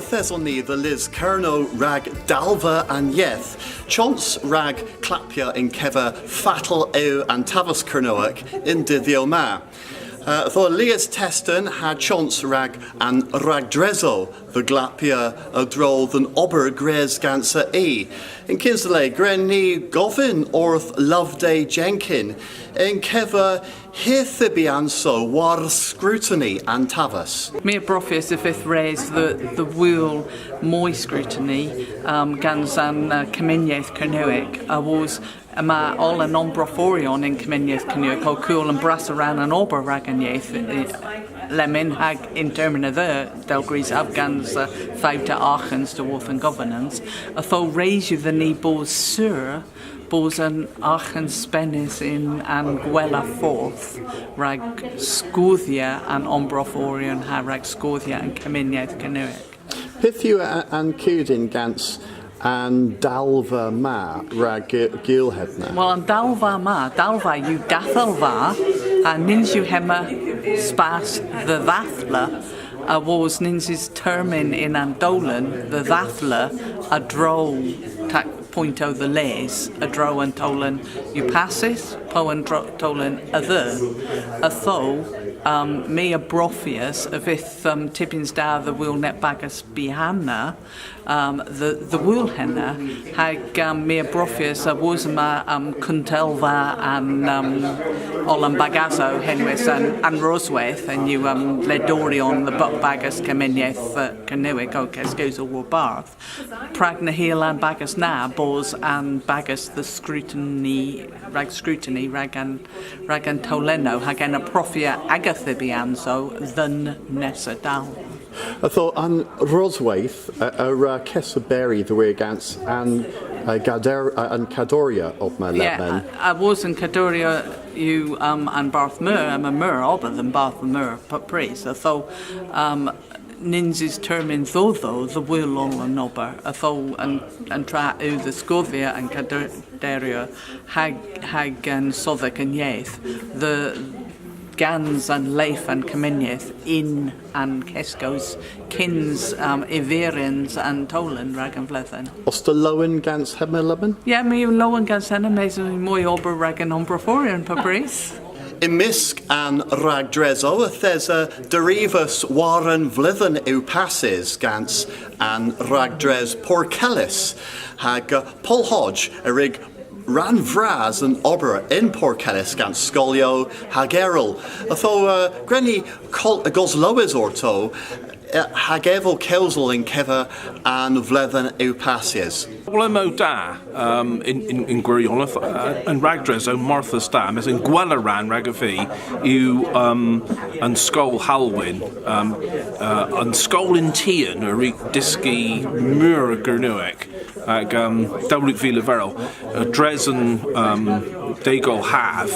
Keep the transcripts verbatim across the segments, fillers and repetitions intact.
Yth eson ni dhe Lys Kernow rag dalva an yeth. Chons rag klappya yn kever fatel yw an taves Kernewek y'n dydhyow ma. Uh, ytho lies testen ha chons rag an ragdresow dhe glappya a-dro dhe'n ober gwrys gansa i. Yn kynsa le, gwren ni govyn orth Loveday Jenkin yn kever hy thybyansow war scrutiny an taves. My a brofyas y fydh res dhe, dhe wul moy scrutiny, um, gans an, uh, kemeneth Kernewek, awos yma oll an ombrofyoryon yn kemeneth Kernewek ow kul an brassa rann an ober rag an yeth, eh, lemmyn hag yn termyn a dheu, dell grysav, gans, eh, fewter arghans dhyworth an governans. Ytho res yw dhyn ni bos sur bos an arghans spenys yn an gwella fordh rag skoodhya an ombrofyoryon ha rag skoodhya an kemeneth Kernewek. Pyth yw a-, an kudyn gans an dalva ma rag gu-, gul hedna? Wel, an dalva ma, dalva yw dadhelva, ha nyns yw hemma spas dhe dhadhla, awos nyns eus termyn yn an dowlen dhe dhadhla a-dro, tak, poyntow dhe les, a-dro an dowlen yw passys, po an dro-, dowlen a dheu. Ytho, um, my a brofyas y fydh, um, tybyans da dhe wul neb bagas byghanna, um, dhe, dhe wul henna, hag, um, my a brofyas awos yma, um, kuntelva an, um, oll an bagasow henwys an, an Rosweyth, henn yw, um, ledoryon dhe bub bagas kemeneth, uh, Kernewek ow keskewsel warbarth. Prag na hyll an bagas na bos an bagas dhe scrutiny, rag scrutiny, rag an, rag an towlennow, hag ena profya aga thybyansow dhe'n nessa dal. Ytho an Rosweyth a, a wra kesoberi dhe wir gans an, uh, gader-, uh, an kadorya obma lemmyn. Yeah, a, awos an kadorya yw, um, an Bardh Meur, yma meur ober dhe'n Bardh Meur pub prys. Ytho, um, nyns eus termyn dhodho dhe wul oll an ober, ytho an, an tra yw dhe skoodhya an kaderyer hag, hag an sodhek an yeth, dhe gans an lev an kemeneth yn an keskows kyns, um, y veuryans an towlen rag an vledhen. Os ta lowen gans hemma lemmyn? Yeah, my yw lowen gans henna, mes yma moy ober rag an ombrofyoryon pub prys. Yn mysk an ragdresow yth esa derivas war an vledhen yw passys gans an ragdres Porkellis, hag, uh, Paul Hodge a wrug rann vras an ober yn Porkellis gans skolyow hag erel. Ytho, uh, gwren ni kol-, goslowes orto, eh, hag ev ow kewsel yn kever an vledhen yw passys. Problem da, um, yn, yn, yn gwiryonedh, uh, an ragdres o marthys da, mes an gwella rann ragov vy yw, um, an skol Halwyn, um, uh, an skol yn tien a wrug dyski meur a Gernewek, hag, um, dell wrug vy leverel, uh, dres an, um, degol hav,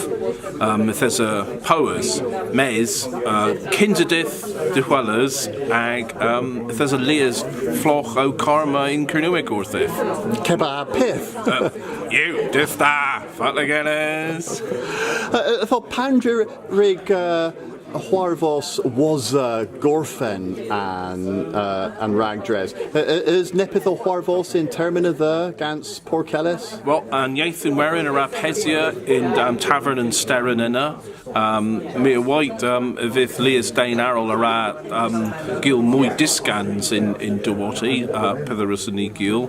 um, yth esa powes, mes, uh, kynsa dydh dehweles, hag, um, yth esa lies flogh ow karma yn Kernewek orthiv. Kepar ha pyth. Uh, yw, dydh da, fatla genes. Uh, uh, ytho pandr'a wrug, uh, hwarvos wosa gorfen an, uh, an ragdres? Uh, uh, eus neppyth ow hwarvos yn termyn a dheu gans Porkellis? Wel, an Yeth yn Werin a wra pesya yn, um, tavern an Steren ena. Um, my a wayt, um, y fydh lies den arall a wra, um, gul moy dyskans yn, yn diwotti, uh, pyth a wrussyn ni gul.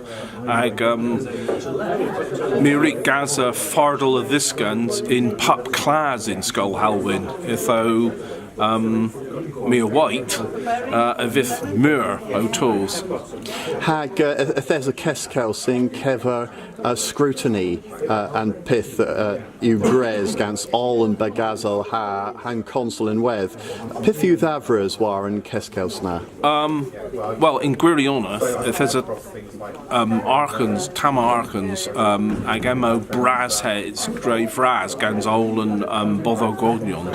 Hag, um, my a wrug gasa fardel a dhyskans yn pub klas yn skol Halwyn. Ytho, um, my a wayt, uh, y fydh meur ow tos. Hag, uh, yth esa keskows yn kever, uh, scrutiny, uh, an pyth, uh, yw gwrys gans oll an bagasow ha, ha'n konsel ynwedh. Pyth yw dha vreus war an keskows na? Um, wel, yn gwiryonedh, yth esa, um, arghans, tamm arghans, um, hag yma bras hes, dre vras gans oll an, um, bodhogyon.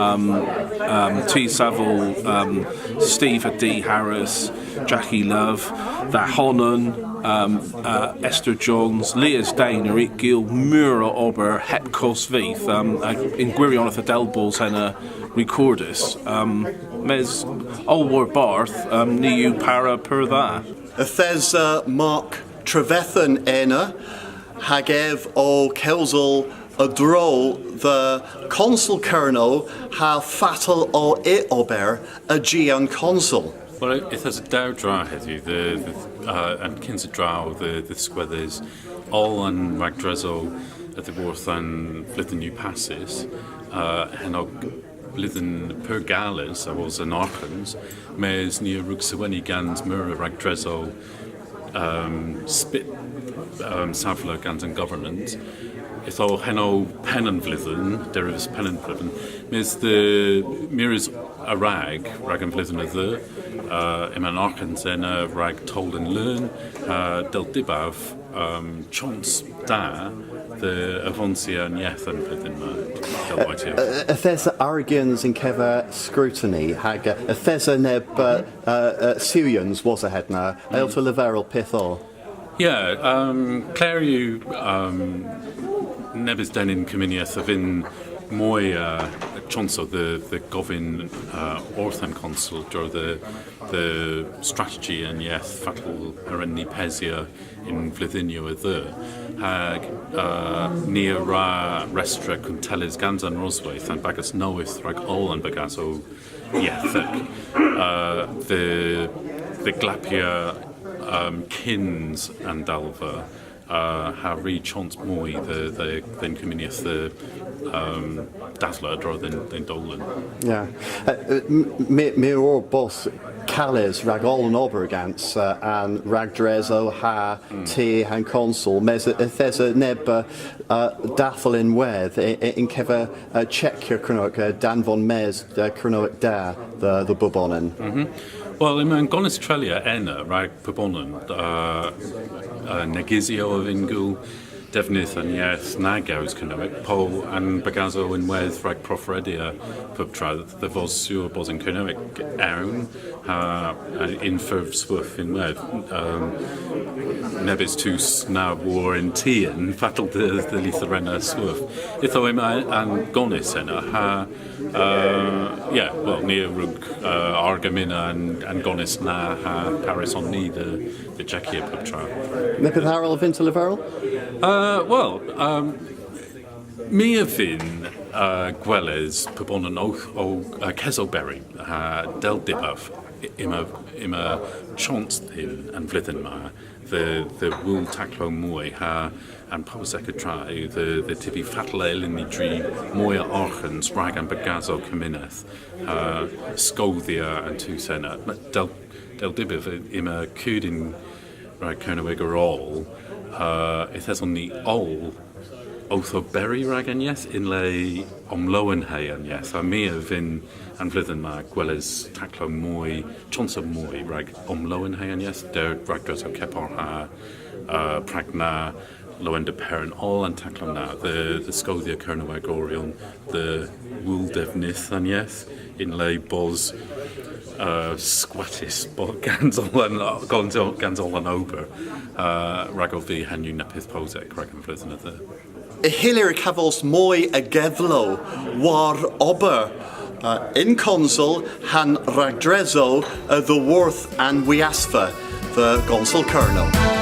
Um, um, ty sevel, um, Steve ha Dee Harris, Jackie Love, dha honan, Um, uh, Esther Johns, lies den a wrug gul meur a ober heb kost vyth, um, a, yn gwiryonedh a dal bos ena rekordys. Um, mes oll warbarth, um, ni yw para pur dha. Yth esa Mark Trevethan ena, hag ev ow kewsel a-dro dhe Konsel Kernow ha fatel o y ober a-ji an Konsel. Wel, yth esa dew dra hedhyw, dhe, dhe, uh, an kynsa dra, dhe, dhe dhiskwedhes oll an ragdresow a-dhyworth an vledhen yw passys, uh, henn o bledhen pur gales awos an arghans, mes ni a wrug seweni gans meur a ragdresow, um, spit, um, savla gans an government. Ytho henn o penn an vledhen, derivas penn an vledhen, mes dhe mires a-rag, rag an vledhen a dheu, uh, yma an arghans ena rag towlen leun, uh, dell dybav, um, chons da dhe avonsya an yeth an vledhen ma, dell waytyav. Uh, yth esa arghans yn kever scrutiny, hag, uh, yth esa neb, uh, uh, uh, siwyans wosa hedna, a yll'ta leverel pyth o? Yeah, um, kler yw, um, nebes den y'n kemeneth a vynn moy, uh, chonsow dhe, dhe govyn, uh, orth an konsel, a-dro dhe, dhe strateji an yeth, fatel a wren ni pesya yn vledhynnyow a dheu. Hag, uh, ni a wra restra kuntelles gans an rosweyth an bagas nowydh rag oll an bagasow yethek, uh, dhe, dhe glappya, um, kyns an dalva, uh, ha ri chons moy dhe, dhe, dhe'n kemeneth dhe, um, dadhla a-dro dhe'n, dhe'n dowlen. Yeah. Uh, uh, m-, my, my a wor bos kales rag oll an ober gans, uh, an ragdresow ha ty ha'n konsel, mes yth esa neb, uh, uh, dadhel ynwedh i-, i-, yn kever, uh, checkya Kernewek, uh, danvon mes, uh, Kernewek da dhe, dhe bubonan. Wel, yma an gonis treylya ena rag pubonan, uh, uh, negysyow a vynn gul, devnydh an yeth na gews Kernewek, po an bagasow ynwedh rag profredya puptra, dhe vos sur bos an Kernewek ewn, ha, uh, yn furv SWF ynwedh. Um, nebes tus na wor yn tien, fatel dhe, dhe lytherenna SWF. Ytho yma an gonis ena, ha, uh, yeah, wel, ni a wrug, uh, argemmynna an, an gonis na, ha parys on ni dhe, dhe jeckya puptra. Neppyth arall a vynn'ta leverel? Uh, wel, um, my a vynn, uh, gweles pubonan ow, ow, uh, kesoberi, ha dell dybav, y-, yma, yma chons dhyn an vledhen ma dhe, dhe wul taklow moy, ha an posek a dra yw dhe, dhe tybi fatel a yllyn ni dri moy a arghans rag an bagasow kemeneth, ha skoodhya an dus ena. Ma, dell, dell dybav, yma kudyn rag Kernewek a-dro, uh, yth eson ni oll owth oberi rag an yeth yn le omlowenhe an yeth. Ha my a vynn an vledhen ma gweles taklow moy, chonsow moy rag omlowenhe an yeth, der ragdresow kepar ha, uh, Prag Na, Lowender Peran, oll an taklow na, dhe, dhe skoodhya Kernewegoryon, dhe wul devnydh an yeth, yn le bos, uh, skwattys, bo-, gans oll an, gans oll, gans oll an ober, uh, ragov vy henn yw neppyth posek rag an vledhen a dheu. Y hyllir kavos moy a gedhlow war ober, uh, yn konsel ha'n ragdresow a-dhyworth an wiasva dhe Gonsel Kernow.